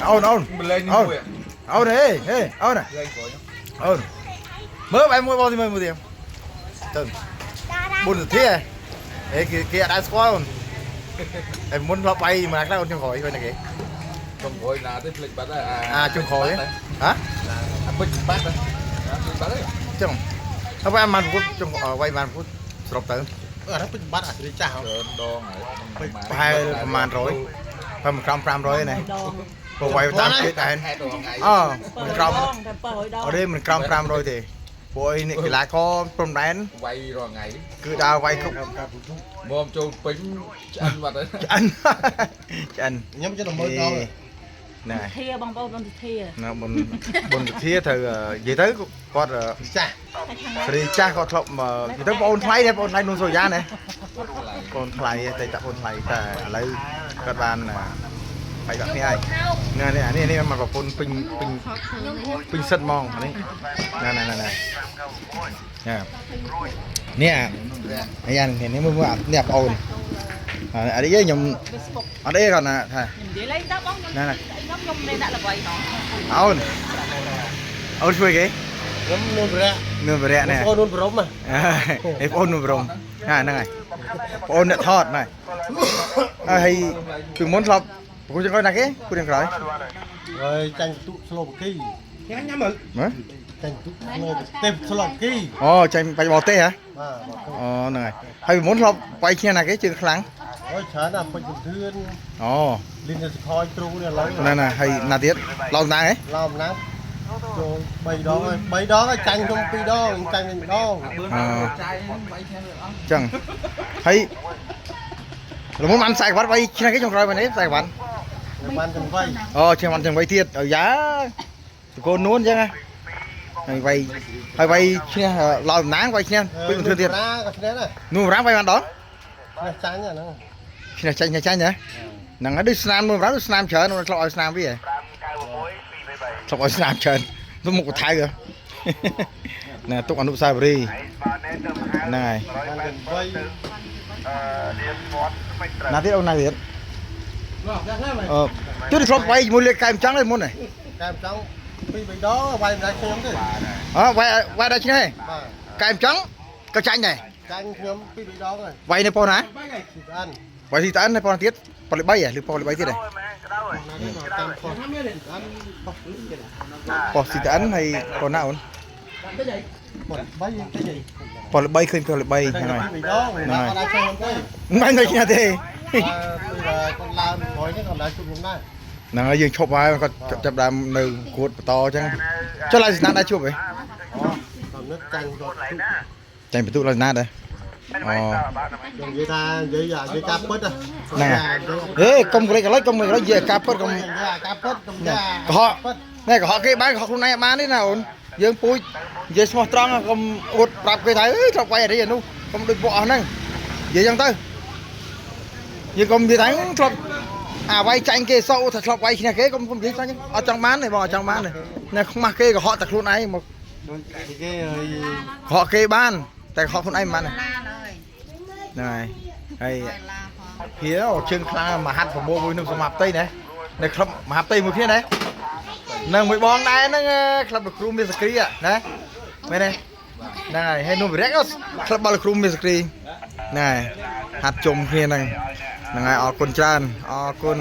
អូនអូន មិនលេងនេះមួយ អូនហេហេអូន លេងក្រោយ អូនមើលបែរមួយបងទីមើលមួយទៀតទៅបុនសុធាហេគេគេអត់ដែរស្គាល់អូនតែមុនធ្លាប់បាយម្នាក់ខ្លះអូនចុងក្រោយវិញគេ ចុងក្រោយណាទេភ្លេចបាត់ហើយ អាចុងក្រោយហ៎ អាពេចបាត់ហើយភ្លេចបាត់ហើយ ចឹងហើយវាយបានពុតចុងវាយបានពុតស្រុបទៅ អានោះពេញបាត់អាស្រីចាស់ ច្រើនដងហើយ ប្រហែលប្រហែល100ប្រហែលក្រោម500ណា ដង ព្រោះវាយតាមគេដែរ ហេតុដល់ថ្ងៃ អមិនក្រោម តែ700ដង អត់ទេមិនក្រោម500ទេព្រោះអីនេះកីឡាករព្រំដែន វាយរាល់ថ្ងៃ គឺដើរវាយគ្រប់ មកចូលពេញឆ្អិនបាត់ហើយ ឆ្អិនឆ្អិន ខ្ញុំចិត្តមើលដល់ ណែ ធាបងប្អូនបងធា ណាបុនបុនវិធាត្រូវនិយាយទៅគាត់ ចាស់ ហើយខាង ស្រីចាស់គាត់ធ្លាប់និយាយទៅបងអូនថ្លៃដែរបងអូនថ្លៃនួនសូយ៉ាណាបងអូនថ្លៃតែតាបងអូនថ្លៃតែឥឡូវគាត់បានបាយបាក់គ្នាហើយនេះនេះនេះមកប្រពន្ធពេញពេញពេញសិតហ្មងនេះណាណាណាណានេះអាយ៉ានេះមើលមើលនេះបងអូនអត់អីខ្ញុំអត់អីគាត់ណាថា ខ្ញុំនិយាយលេងតើបងខ្ញុំ ណាណា ខ្ញុំខ្ញុំមិនដាក់ល្បីហ៎ អូនអូនជួយគេ ខ្ញុំនួនរៈ នួនវរៈនេះ អូននួនព្រំ អេបងអូននួនព្រំហាហ្នឹងហើយបងអូនអ្នកថតហ្នឹងហើយពីមុនធ្លាប់ប្រគួតចុងក្រោយណាគេប្រគួតចុងក្រោយ ហើយចាញ់ទូស្លូវគី ញ៉ាំញ៉ាំមើល មើល ចាញ់ទូស្លូវទេស្លូវគី អូចាញ់បាច់បរទេសហ៎ បាទ អូហ្នឹងហើយហើយពីមុនធ្លាប់វាយឈ្នះណាគេជើងខ្លាំង អូយច្រើនណាស់ពេជ្រធឿន អូ លីនសខយគ្រូនេះឥឡូវ ណាណាហើយណាទៀតឡោមណាហ៎ ឡោមណាចូល3ដងហើយ3ដងហើយចាញ់ខ្ញុំ2ដងចាញ់វិញម្ដង ចាយបាយឆ្នាំអស់ ចឹងហើយល្មមបានខ្សែក្បាត់វាយឈ្នះគេចុងក្រោយមែនទេខ្សែក្បាត់ បានទាំងវៃ អូឈ្នះបានទាំងវៃទៀតអាយ៉ាតកូននួនចឹងហ៎ហើយវាយហើយវាយឈ្នះឡោមណាងវាយឈ្នះពេញធឿនទៀត ណាក៏ឈ្នះដែរ នួនរាំវាយបានដល់ ឈ្នះចាញ់អាហ្នឹង ឈ្នះចាញ់ឈ្នះចាញ់ហ៎ហ្នឹងហើយដូចស្នាមនួនរាំដូចស្នាមច្រើនធ្លាប់ឲ្យស្នាមវាហ៎ធ្លាប់ឲ្យស្នាមច្រើនទៅមុខកថៅហ៎ណែទុកអនុស្សាវរីយ៍ហ្នឹងហើយ បានទាំងវៃ ណាទៀតអូនណាទៀតអឺជួយធ្លាប់វាយជាមួយលេខកែមចង់ទេមុនហ៎ កែមចង់ពីរបីដងវាយមិនដែរខ្ញុំទេ អើវាយវាយដល់ឈ្នះហ៎ បាទ កែមចង់ក៏ចាញ់ដែរ ចាញ់ខ្ញុំពីរបីដងហើយ វាយនៅប៉ុណ្ណា ស៊ីអាន វាយទីតាននៅប៉ុណ្ណាទៀតប៉ុលលេខ3ហ៎ឬប៉ុលលេខ3ទៀតហ៎ តាមខុសអាន ប៉ុស្តិ៍ទីតានហើយប៉ុណ្ណាអូន ប៉ុន3តិចអី ប៉ុលលេខ3ឃើញប៉ុលលេខ3ហ្នឹងហើយ ពីរដងមិនអត់ដែរខ្ញុំទេ មិនមិនឈ្នះទេ បាទគាត់ឡើងក្រោយនេះគាត់ឡើងជួបខ្ញុំដែរ ហ្នឹងហើយយើងឈប់ហើយគាត់ចាប់ដើមនៅគួតបន្តអញ្ចឹងចុះឡើងស្នាដដែរជួបហ៎ អូតាមនឹកចាញ់គាត់ទុក ចាញ់បន្ទុកឡើងស្នាដែរអូ ខ្ញុំនិយាយថានិយាយនិយាយការពិត ហ្នឹងហេកុំក្លេកក្លេចកុំក្លេចនិយាយការពិតកុំ និយាយការពិតកុំនិយាយក ុហកណែកុហកគេបានកុហកខ្លួនឯងអត់បានទេណាអូនយើងពូជនិយាយស្មោះត្រង់កុំអួតប្រាប់គេថាអេធ្លាប់វាយអីអានោះកុំដូចពួកអស់ហ្នឹងនិយាយអញ្ចឹងទៅយើងកុំនិយាយថាធ្លាប់អាវាយចាញ់គេសោកថាធ្លាប់វាយឈ្នះគេកុំកុំនិយាយចាញ់អត់ចង់បានទេបងអត់ចង់បានទេណែខ្មាស់គេកុហកតែខ្លួនឯងមក ដូចគេហើយក ុហកគេបានតែកុហកខ្លួនឯងមិនបានទេ ឡាហើយ ហ្នឹងហើយហើយ ឡាផង ភៀជើងខ្លាំងមហាត់ប្រមូលមួយនឹងសមត្ថផ្ទៃណានៅក្លឹបមហាផ្ទៃមួយគ្នាណានឹងមួយបងដែរហ្នឹងក្លឹបលោកគ្រូមានសក្រីណាមែនទេហ្នឹងហើយហើយនោះវិរៈក៏ក្លឹបរបស់លោកគ្រូមានសក្រីហ្នឹងហើយហាត់ជុំគ្នាហ្នឹងហ្នឹងហើយអរគុណច្រើនអរគុណ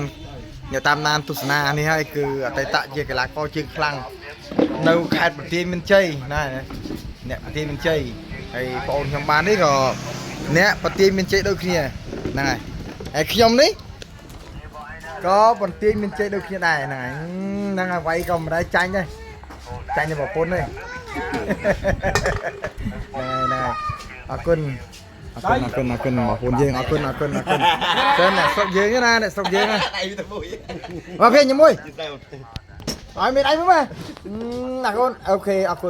អ្នកតាមដានទស្សនានេះហើយគឺអតីតជាកីឡាករជើងខ្លាំងនៅខេត្តបន្ទាយមានជ័យណាអ្នកបន្ទាយមានជ័យហើយបងអូនខ្ញុំបាននេះក៏អ្នកបន្ទាយមានជ័យដូចគ្នាហ្នឹងហើយហើយខ្ញុំនេះក៏បន្ទាយមានជ័យដូចគ្នាដែរហ្នឹងហើយហ្នឹងហើយវាយក៏មិនដែរចាញ់ដែរចាញ់តែប្រពន្ធទេហ្នឹងហើយហ្នឹងហើយអរគុណអរគុណអរគុណអរគុណបងប្អូនយើងអរគុណអរគុណអរគុណច្រើនអ្នកស្រុកយើងណាអ្នកស្រុកយើងណា ដៃទៅមួយ មកភៀងញ៉ាំមួយឲ្យមានអីមួយមកណាកូនអូខេអរគុណ។